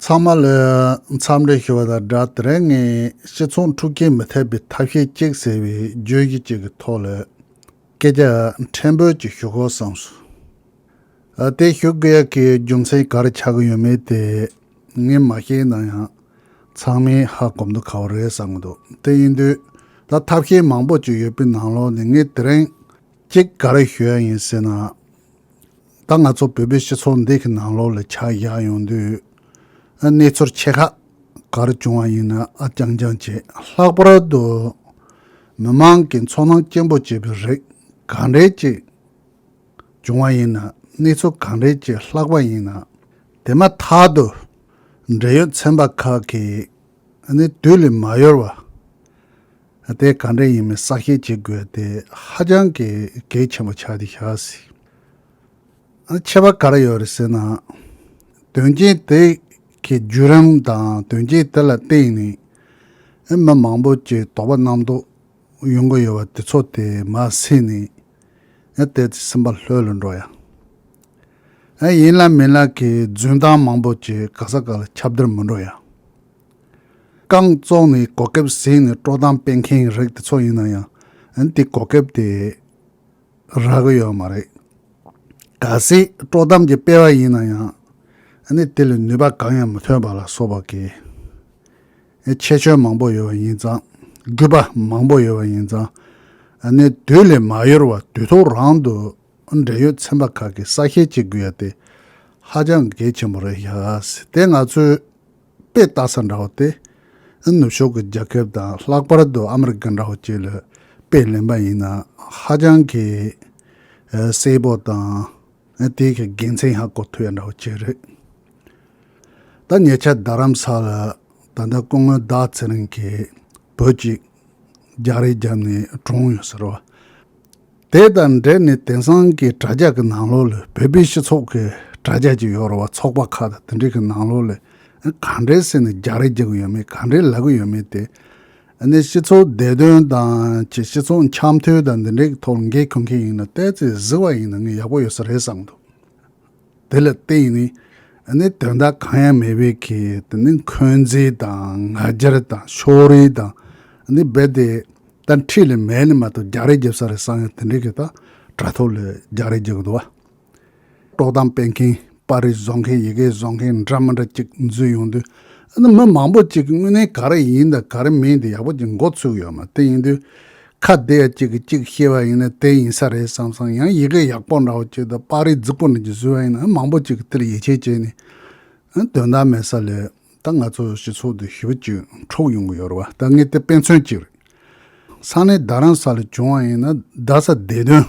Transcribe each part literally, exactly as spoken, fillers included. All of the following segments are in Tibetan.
ཚང་མ་ལ་འཚམས་འདྲི་ཞུ་བ་དང་སྦྲགས། དེ་རིང་ངས་སྤྱི་ཚོགས་འཁྲུག་རྐྱེན་མི་ཐེབས་པའི་ཐབས་ཤེས་གཅིག་ཟེར་བའི་བརྗོད་གཞི་གཅིག་གི་ཐོག་ལ་སྐད་ཆ་ཕྲན་བུ་ཅིག་ཞུ་དགོས་བསམ་སོང་། ཨ། དེ་ཞུ་དགོས་ཡག་གི་རྒྱུ་མཚན་ག་རེ་ཆགས་ཀྱི་ཡོད་མེད་དེ་ངས་མ་ཤེས་ན་ཡང་ཚང་མས་ཧ་གོ་མདོག་ཁ་པོ་རེད་བསམ་གྱི་འདུག་དེ་ཡིན་དུས་ད་ཐབས་ཤེས་མང་པོ་ཅིག་ཡོད་པའི་ནང་ལོགས་ནས་ངས་དེ་རིང་གཅིག་ག་རེ་ཞུ་ཡ་ཡིན་ཟེར་ན། ད་ང་ཚོ་བོད་པའི་སྤྱི་ཚོགས་འདི་གི་ནང་ལོགས་ལ་ཆ་བཞག་ཡོང་དུས། ཨ། གནས་ཚུལ་ཆེ་ཁག་ག་རེ་བྱུང་བ་ཡིན་ན། ཨ། རྐྱང་རྐྱང་བྱས། ལྷག་པར་དུ་མི་མང་གི་ཚོར་སྣང་སྐྱེན་པོ་བྱེད་པའི་རིགས་ག་འདྲས་ཅིག་བྱུང་བ་ཡིན་ན། གནས་ཚུལ་ག་འདྲས་ཅིག་ལྷག་པ་ཡིན་ན། དེ་མ་ཐག་ཏུ་འབྲེལ་ཡོད་ཚན་པ་ཁག་གིས། ཨ་ནི་དུས་ལས་མ་ཡོལ་བ། དེ་ག་འདྲ་ཡིན་མིན་གསལ་བཤད་བྱེད་དགོས་དེ་ཧ་ཅང་གི་གལ་ཆེན་པོ་ཆགས་བསྡད་ཤག་ཟེར། ཨ། ཁྱད་པར་ག་རེ་ཡོད་རེད་ཟེར་ན། དོན་རྐྱེན་དེ་གི་བརྒྱུད་རིམ་དང་དོན་རྐྱེན་དེ་ལ་བརྟེན་ནས། ཨ། མི་མང་པོ་ཅིག་དོགས་པ་རྣམ་རྟོག་ཡོང་གི་ཡོད་པ་དེ་ཚོ་དེ་མར་སེལ་ནས། ཨ། དེ་ཚེ་སེམས་པ་ལྷོད་ལ་འགྲོ་ཡ། ཨ། ཡིན་ལ་མིན་ལ་གི་རྫུན་གཏམ་མང་པོ་ཅིག་ག་ས་ག་ལ་ཁྱབ་བརྡལ་མི་འགྲོ་ཡ། རྐང་བཙུགས་ནས་གོ་སྐབས་ཟིན་ནས་དཀྲོག་གཏམ་སྤེལ་མཁན་རིགས་དེ་ཚོ་ཡིན་ན་ཡང་། ཨ་ནི་དེ་གོ་སྐབས་དེ་རག་གི་ཡོད་མ་རེད། གལ་སྲིད་དཀྲོག་གཏམ་ཅིག་སྤེལ་བ་ཡིན་ན་ཡང་། ཨ་ནི་དེ་ལ་ནུས་པ་གང་ཡང་མི་ཐོན་པ་ལ་སོགས་པ་གི། ཨ། ཁྱད་ཆོས་མང་པོ་ཡོད་པ་ཡིན་ཙང་། རྒུད་པ་མང་པོ་ཡོད་པ་ཡིན་ཙང་། ཨ་ནི་དུས་ལས་མ་ཡོལ་བར་དུས་ཐོག་རང་དུ་འབྲེལ་ཡོད་ཚན་པ་ཁག་གིས་གསལ་བཤད་བྱེད་དགོས་ཡ་དེ་ཧ་ཅང་གལ་ཆེན་པོ་རེད་ཤག་ཟེར། དེ་ང་ཚོས་དཔེ་ལྟ་ས་འདྲ་བོ་དེ། ཨ། ནུབ་ཕྱོགས་ཀྱི་རྒྱལ་ཁབ་དང་། ལྷག་པར་དུ་ཨ་མི་རི་ཀ་འདྲ་བོ་ཅིག་ལ་དཔེ་ལེན་པ་ཡིན་ན་ཧ་ཅང་གི། ཨ། གསལ་པོ་དང་། ཨ། དེ་གི་དགེ་མཚན་ཧ་གོ་ཐུབ་ཡ་འདྲ་བོ་ཅིག་རེད། ད་ཉེ་ཆར་རྡ་རམ་ས་ལ་ད་ལྟ་སྐུ་ངོ་ཟླ་ཚེ་རིང་གིས་བོད་ཀྱི་རྒྱག་རེས་བརྒྱབ་ནས་གྲོངས་ཡོད་ཟེར་བ། དེ་དང་འབྲེལ་ནས་དེང་སང་གི་དྲ་རྒྱ་གི་ནང་ལོགས་ལ་བོད་པའི་སྤྱི་ཚོགས་ཀྱི་དྲ་རྒྱ་ཅིག་ཡོད་རེད་བ། ཚོགས་པ་ཁག་དང་དེ་འདྲའི་གི་ནང་ལོགས་ལ་ག་འདྲས་ཟེར་ནས་རྒྱག་རེས་རྒྱག་གི་ཡོད་མེད། ག་འདྲས་ལབ་གི་ཡོད་མེད་དེ། ཨ་ནི་སྤྱི་ཚོགས་བདེ་དོན་དང་ཅིག་སྤྱི་ཚོགས་འཆམ་མཐུན་དང་འདི་འདྲའི་ཐོག་འགན་འཁུར་མཁན་ཡིན་ན་ཏོག་ཙམ་གཟིགས་པ་ཡིན་ན་ངས་ཡག་པོ་ཡོད་ས་རེད་བསམ་འདུག་དེ་ལ་བརྟེན་ནས་ཨ་ནི་དོན་དག་གང་ཡང་མེད་པའི་གི་དེ་ནི་འཁོན་འཛིན་དང་ང་རྒྱལ་དང་ཕྱོགས་རིས་དང་། ཨ་ནི་རྦད་དེ་ད་འཁྲིས་ལ་མེད་ནི་མ་གཏོགས་རྒྱག་རེས་རྒྱབ་ས་རེད་བསམ་ཡང་དེ་འདྲའི་གི་ད་དྲ་ཐོག་ལ་རྒྱག་རེས་རྒྱག་གི་འདུག་བ། དཀྲོག་གཏམ་སྤེལ་མཁན། པར་རིས་བཟོ་མཁན། ཡི་གེ་བཟོ་མཁན་འདྲ་མི་འདྲ་ཅིག་འཛུལ་ཡོང་དུས། ཨ་ནི་མི་མང་པོ་ཅིག་གིས་དངོས་གནས་ག་རེ་ཡིན་དང་ག་རེ་མིན་དེ་ཡག་པོ་ཅིག་མགོ་ཚོས་ཡོད་མ། དེ་ཡིན་དུས་ཁ་བདེ་ཡ་ཅིག་གིས་ཅིག་བཤད་པ་ཡིན་ན་དེ་ཡིན་ས་རེད་བསམ་བསམ། ཡང་ཡི་གེ་ཡག་པོ་འདྲ་བོ་ཅིག་དང་པར་རིས་རྫིག་པོ་འདྲ་ཅིག་བཟོས་པ་ཡིན་ན་མང་པོ་ཅིག་གིས་དེ་ལ་ཡིད་ཆེས་བྱས་ནས། ཨ། དོན་དག་མེད་ས་ལ་ད་ང་ཚོ་སྤྱི་ཚོགས་འདི་ཞེ་པོ་ཅིག་འཁྲུག་ཡོང་གི་ཡོད་རེད་བ། ད་ངས་དེ་དཔེ་མཚོན་ཅིག་རེད། ས་གནས་རྡ་རམ་ས་ལ་བྱུང་བ་ཡིན་ན་རྡ་ས་བདེ་དོན།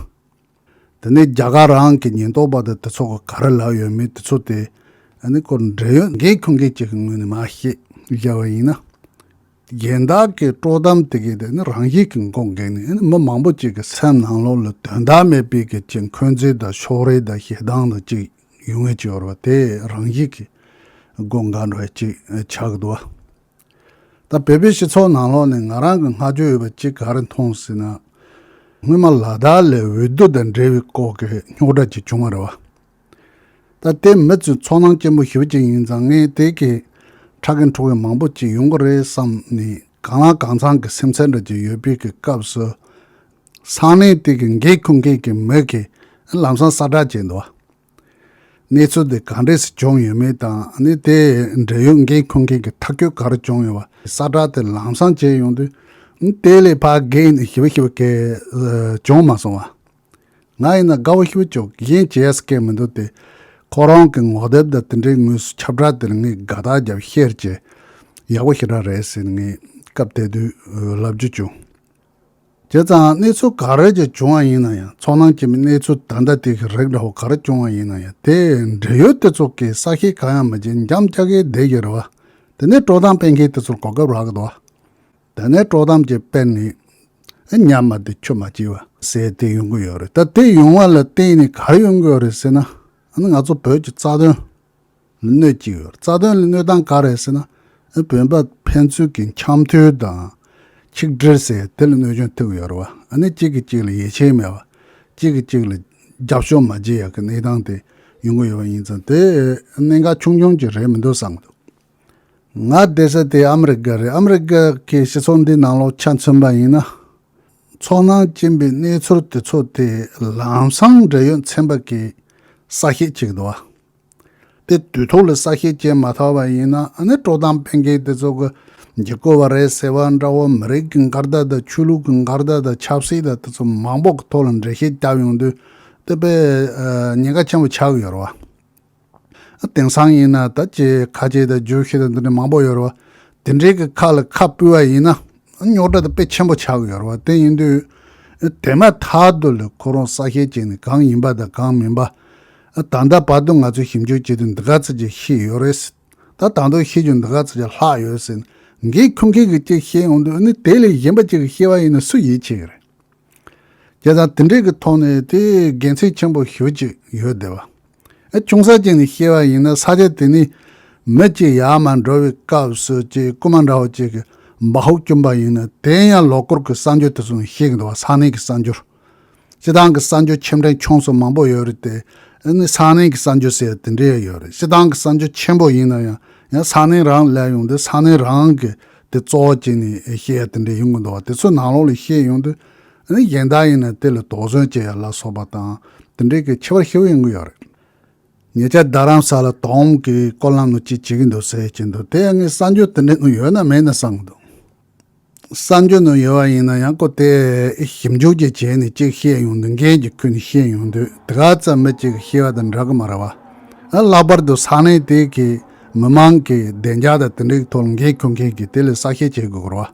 དེ་ནས་རྒྱ་གར་རང་གི་ཉེན་རྟོག་པ་དང་དེ་ཚོ་གི་ག་རེ་ལབ་ཡོད་མེད་དེ་ཚོ་དེ། ཨ་ནི་ཁོ་འབྲེལ་ཡོད་འགན་འཁུར་མཁན་ཅིག་གི་ངོས་ནས་མར་བཤད་བཞག་པ་ཡིན་ན། གཞན་དག་གི་དཀྲོག་གཏམ་དེ་གའི་དེ་ནི་རང་བཞིན་གྱི་མགོ་འགེངས་ནས། ཨ་ནི་མི་མང་པོ་ཅིག་གི་སེམས་ནང་ལོགས་ལ་དོན་དག་མེད་པའི་གི་ཅིག་འཁོན་འཛིན་དང་ཕྱོགས་རིས་དང་ཞེ་སྡང་དང་ཅིག་ཡོང་ངེས་ཅིག་ཡོད་རེད་བ། དེ་རང་བཞིན་གྱི་མགོ་འགག་འགྲོ་ཡ་ཅིག་ཆགས་ཀྱི་འདུག་བ། ད་བོད་པའི་སྤྱི་ཚོགས་ནང་ལོགས་ནས་ང་རང་གི་བསྔགས་བརྗོད་ཡོད་པ་ཅིག་ག་རེ་མཐོང་ཟེར་ན། སྔོན་མ་ལ་དྭགས་ལ་འོས་བསྡུ་དང་འབྲེལ་བའི་སྐོར་གྱི་རྙོག་དྲ་ཅིག་བྱུང་བ་རེད་བ། ད་དེ་མི་ཚོའི་ཚོར་སྣང་སྐྱེན་པོ་ཞེ་པོ་ཅིག་ཡིན་ཙང་ངས་དེ་གི་ཁྲག་གི་འཁྲུག་པའི་མང་པོ་ཅིག་ཡོང་གི་རེད་བསམ་ནས་གང་ལ་གང་འཚམ་གྱི་སེམས་ཚེགས་འདྲ་ཅིག་ཡོད་པའི་གི་སྐབས་སུ། ས་གནས་དེ་གི་འགན་འཁུར་མཁན་གྱི་མི་གིས་ལམ་སང་གསལ་བསྒྲགས་བྱས་འདུག་བ། གནས་ཚུལ་དེ་ག་འདྲས་སེ་བྱུང་ཡོད་མེད་དང་། ཨ་ནི་དེ་འབྲེལ་ཡོད་འགན་འཁུར་མཁན་གྱིས་ཐག་གཅོད་ག་རེ་བྱུང་ཡོད་པ་གསལ་བསྒྲགས་དེ་ལམ་སང་བྱས་ཡོང་དུས། ཨ་ནི་དེ་ལས་ཕར་རྒན་ནི་ཞེ་པོ་ཞེ་པོ་གས་བྱུང་མ་སོང་བ། ང་ཡིན་ན་དགའ་བོ་ཞེ་པོ་བྱུང་། གཞན་བྱས་ས་གས་མི་འདུག་སྟེ། ཁོ་རང་གི་ངོ་དེབ་དང་དེ་འདྲའི་ངོས་སུ་ཁྱབ་བསྒྲགས་དེར་ངས་དགའ་རྟགས་བརྒྱབ་ཤེར་བྱས། ཡག་པོ་ཞེ་དྲག་རེད་ཟེར་ནས་ངས་སྐབས་དེ་དུས་ལབ་རྒྱུ་བྱུང་། བྱས་ཙང་གནས་ཚུལ་ག་རེ་ཅིག་བྱུང་བ་ཡིན་ན་ཡང་། ཚོར་སྣང་སྐྱེ་མི་གནས་ཚུལ་ད་ལྟ་དེ་གི་རིགས་འདྲ་བོ་ག་རེ་བྱུང་བ་ཡིན་ན་ཡང་། དེ་འབྲེལ་ཡོད་དེ་ཚོ་གིས་གསལ་བཤད་གང་ཡང་མ་བྱས་འཇམ་ཅག་གིས་བསྡད་ཀྱི་རེད་བ། དེ་ནས་དཀྲོག་གཏམ་སྤེལ་མཁན་དེ་ཚོར་གོ་སྐབས་རག་གི་འདུག་བ། དེ་ནས་དཀྲོག་གཏམ་ཅིག་སྤེལ་ནས། ཨ། ཉ་མ་དེ་ཆུ་མ་སྐྱིལ་བ་ཟེར་དེ་ཡོང་གི་ཡོད་རེད། ད་དེ་ཡོང་བ་ལ་བརྟེན་ནས་ག་རེ་ཡོང་གི་ཡོད་རེད་ཟེར་ན། ཨ་ནི་ང་ཚོ་བོད་ཀྱི་རྩ་དོན་ལ་གནོད་ཀྱི་ཡོད། རྩ་དོན་ལ་གནོད་སྟངས་ག་རེ་ཟེར་ན། ཨ། བོད་པ་ཕན་ཚུན་གྱི་འཆམ་མཐུན་དང་ཆིག་སྒྲིལ་ཟེར་དེ་ལ་གནོད་སྐྱོན་ཐེབས་ཀྱི་ཡོད་རེད་བ། ཨ་ནི་གཅིག་གིས་གཅིག་ལ་ཡིད་ཆེས་མེད་པ། གཅིག་གིས་གཅིག་ལ་རྒྱབ་སྐྱོར་མ་བྱེད་ཡག་གི་གནས་སྟངས་དེ་ཡོང་གི་ཡོད་པ་ཡིན་ཙང་། དེ་གནད་འགག་ཆུང་ཆུང་ཅིག་རེད་མི་འདུག་བསམ་གྱི་འདུག་ང་བསྡད་ས་དེ་ཨ་མི་རི་ཀ་རེད། ཨ་མི་རི་ཀ་གི་སྤྱི་ཚོགས་འདི་ནང་ལོགས་ཆ་མཚོན་པ་ཡིན་ན། ཚོར་སྣང་སྐྱེན་པའི་གནས་ཚུལ་དེ་ཚོ་དེ་ལམ་སང་འབྲེལ་ཡོད་ཚན་པ་གིས་གསལ་བཤད་བྱེད་ཀྱི་འདུག་བ། དེ་དུས་ཐོག་ལ་གསལ་བཤད་བྱས་མ་ཐག་པ་ཡིན་ན། ཨ་ནི་དཀྲོག་གཏམ་སྤེལ་མཁན་དེ་ཚོ་གི་འཇིགས་སྐུལ་བ་རེད་ཟེར་བ་འདྲ་བོ། མི་རིགས་ཀྱི་འགལ་ཟླ་དང་ཆོས་ལུགས་ཀྱི་འགལ་ཟླ་དང་ཆབ་སྲིད་དང་དེ་ཚོ་མང་པོ་གི་ཐོག་ལ་འགྲེལ་བཤད་བརྒྱབ་ཡོང་དུས། དེ་དཔེ་ཉེན་ཁ་ཆེན་པོ་ཆགས་ཀྱི་ཡོད་རེད་བ། དེང་སང་ཡིན་ན་ད་ཅི་ཁ་ཆེ་དང་བརྗོད་ཤེས་དང་འདི་འདྲ་མང་པོ་ཡོད་རེད་བ། དེ་འདྲའི་གི་ཁ་ལ་ཁ་སྤུས་པ་ཡིན་ན་རྙོག་དྲ་དེ་དཔེ་ཆེན་པོ་ཆགས་ཀྱི་ཡོད་རེད་བ། དེ་ཡིན་དུས་དེ་མ་ཐག་ཏུ་ལ་ཁོ་རང་གསལ་བཤད་བྱས་ནས། གང་ཡིན་པ་དང་གང་མིན་པ། ད་ལྟ་བར་དུ་ང་ཚོས་ཞིབ་འཇུག་བྱས་དུས་འདི་ག་ཚོད་ཅིག་ཤེས་ཡོད་རེད། ད་ད་དུང་ཤེས་རྒྱུ་འདི་ག་ཚོད་ཅིག་ལྷག་ཡོད་ཟེར། འགན་འཁུར་མཁན་གྱིས་ཅིག་བཤད་ཡོང་དུས། ཨ་ནི་དེ་ལས་གཞན་པ་ཅིག་གིས་བཤད་པ་ཡིན་ན་སུ་ཡིད་ཆེས་ཀྱི་རེད། བྱས་ཙང་དེ་འདྲའི་གི་ཐོག་ནས་དེ་དགེ་མཚན་ཆེན་པོ་ཞེ་པོ་ཅིག་ཡོད་བསྡད་པ། ཨ་ཆུང་ས་ཅིག་ནས་བཤད་པ་ཡིན་ན། ས་ཆ་དེ་ནས་མི་གཅིག་ཡར་མར་འགྲོ་བའི་སྐབས་སུ་ཅིག་རྐུན་མ་འདྲ་བོ་ཅིག་གིས་འབག་ཧུབ་བསྐྱོན་པ་ཡིན་ན། དེ་ཡང་ལོ་འཁོར་གྱི་གསར་འགྱུར་དེ་ཚོ་ནས་བཤད་ཀྱི་འདུག་བ། ས་གནས་ཀྱི་གསར་འགྱུར། སྤྱིར་བཏང་གི་གསར་འགྱུར་ཆེ་འབྲིང་ཆུང་གསུམ་མང་པོ་ཡོད་རེད་དེ། ཨ་ནི་ས་གནས་ཀྱི་གསར་འགྱུར་ཟེར་དེ་འདྲའི་ཡོད་རེད། སྤྱིར་བཏང་གི་གསར་འགྱུར་ཆེན་པོ་ཡིན་ན་ཡང་། ཡང་ས་གནས་རང་སླེབས་ཡོང་དུས་ས་གནས་རང་གི་དེ་གཙོ་བོ་བྱས་ནས་བཤད་ཡ་དེ་འདྲ་ཡོང་གི་འདུག་བ། དེ་ཚོའི་ནང་ལོགས་ལ་བཤད་ཡོང་དུས། ཨ་ནི་གཞན་དག་ཡིན་ན་དེ་ལ་དོགས་ཟོན་བྱེད་ཡ་ལ་སོགས་པ་དང་། དེ་འདྲའི་གི་ཁྱད་པར་ཞེ་པོ་ཡོང་གི་ཡོད་རེད། ཉེ་ཆར་རྡ་རམ་ས་ལ་དོམ་གྱི་སྐོར་ལམ་ནང་ཅིག་བྱེད་ཀྱི་འདུག་ཟེར་གྱི་འདུག་དེ་ཡང་ངས་གསར་འགྱུར་དེ་འདྲ་ནང་ཡོད་ན་མེད་ན་བསམ་གྱི་འདུག་གསར་འགྱུར་ནང་ཡོད་པ་ཡིན་ན་ཡང་། ཁོ་དེ་ཞིབ་འཇུག་ཅིག་བྱས་ནས་ཅིག་བཤད་ཡོང་དུས། འགན་ཅིག་ཁུར་ནས་བཤད་ཡོང་དུས། དེ་ག་ཙམ་མི་གཅིག་གིས་བཤད་པ་དང་འདྲ་གི་མ་རེད་བ། ཨ་ལྷག་པར་དུ་ས་གནས་དེ་གི་མི་མང་གི་བདེ་འཇགས་དང་དེ་འདྲའི་ཐོག་ལ་འགན་འཁུར་མཁན་གྱིས་དེ་ལ་གསལ་བཤད་བྱེད་དགོས་ཀྱི་རེད་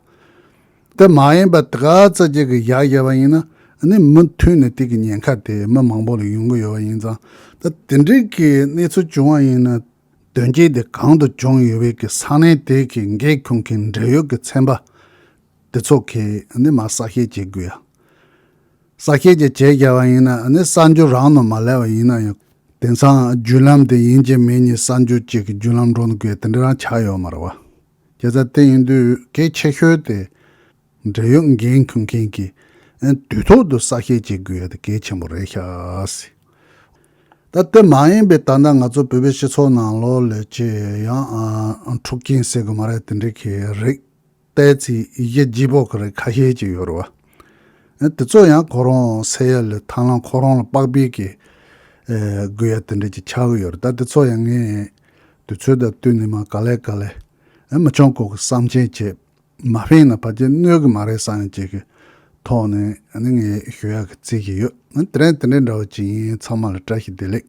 བ། དེ་མ་ཡིན་པ་དེ་ག་ཙམ་ཅིག་གིས་བཞག་བཞག་པ་ཡིན་ན། ཨ་ནི་མུ་མཐུད་ནས་དེ་གི་ཉེན་ཁ་དེ་མི་མང་པོ་ལ་ཡོང་གི་ཡོད་པ་ཡིན་ཙང་། ད་དེ་འདྲའི་གི་གནས་ཚུལ་བྱུང་བ་ཡིན་ན། དོན་རྐྱེན་དེ་གང་དུ་བྱུང་ཡོད་པའི་གི་ས་གནས་དེ་གི་འགན་འཁུར་མཁན་འབྲེལ་ཡོད་ཀྱི་ཚན་པ་དེ་ཚོ་གིས་ཨ་ནི་མར་གསལ་བཤད་བྱེད་དགོས་ཡ། གསལ་བཤད་ཅིག་བྱས་བཞག་པ་ཡིན་ན། ཨ་ནི་གསར་འགྱུར་རང་ནང་མ་སླེབས་པ་ཡིན་ན་ཡང་། དེང་སང་བརྒྱུད་ལམ་དེ་ཡིན་གཅིག་མིན་གཉིས་གསར་འགྱུར་གཅིག་གི་བརྒྱུད་ལམ་འགྲོ་འདུག་གི་དེ་འདྲ་རང་ཆགས་ཡོད་མ་རེད་བ། བྱས་ཙང་དེ་ཡིན་དུས་གལ་ཆེ་ཤོས་དེ། འབྲེལ་ཡོད་འགན་འཁུར་མཁན་གྱིས་དུས་ཐོག་ཏུ་གསལ་བཤད་བྱེད་དགོས་ཡ་དེ་གལ་ཆེན་པོ་རེད་ཤག་ཟེར། ད་དེ་མ་ཡིན་པའི་ད་ལྟ་ང་ཚོ་བོད་པའི་སྤྱི་ཚོགས་ནང་ལོགས་ལ་ཅིག་ཡང་ཨ་འཁྲུག་རྐྱེན་ཟེར་དགོས་མ་རེད། དེ་འདྲའི་གི་རིགས་ཏོག་ཙམ་ཡིད་ཆེས་པོ་གི་རིགས་ཁ་ཤས་ཅིག་ཡོད་རེད་བ། དེ་ཚོ་ཡང་ཁོ་རང་སེལ་ཡ་ལ་ཐབས་ལམ་ཁོ་རང་ལ་དཔག་པའི་གི་དགོས་ཡ་དེ་འདྲ་ཅིག་ཆགས་ཀྱི་ཡོད་རེད། ད་དེ་ཚོ་ཡང་ངས་དུས་ཚོད་དང་བསྟུན་ནས་མར་ག་ལེ་ག་ལེ་མི་ཆུང་ཀོ་གི་བསམ་ཆེན་བྱས། མ་ཕན་ན་ཕལ་ཆེར་གནོད་གི་མ་རེད་བསམ་ཡ་ཅིག་གི་ཐོག་ནས་ཨ་ནི་ངས་ཞུ་ཡག་གི་རྩིས་ཀྱི་ཡོད། ཨ་ནི་དེ་རིང་དེ་འདྲའི་འདྲ་བོ་ཅིག་ཡིན། ཚང་མ་ལ་བཀྲ་ཤིས་བདེ་ལེགས།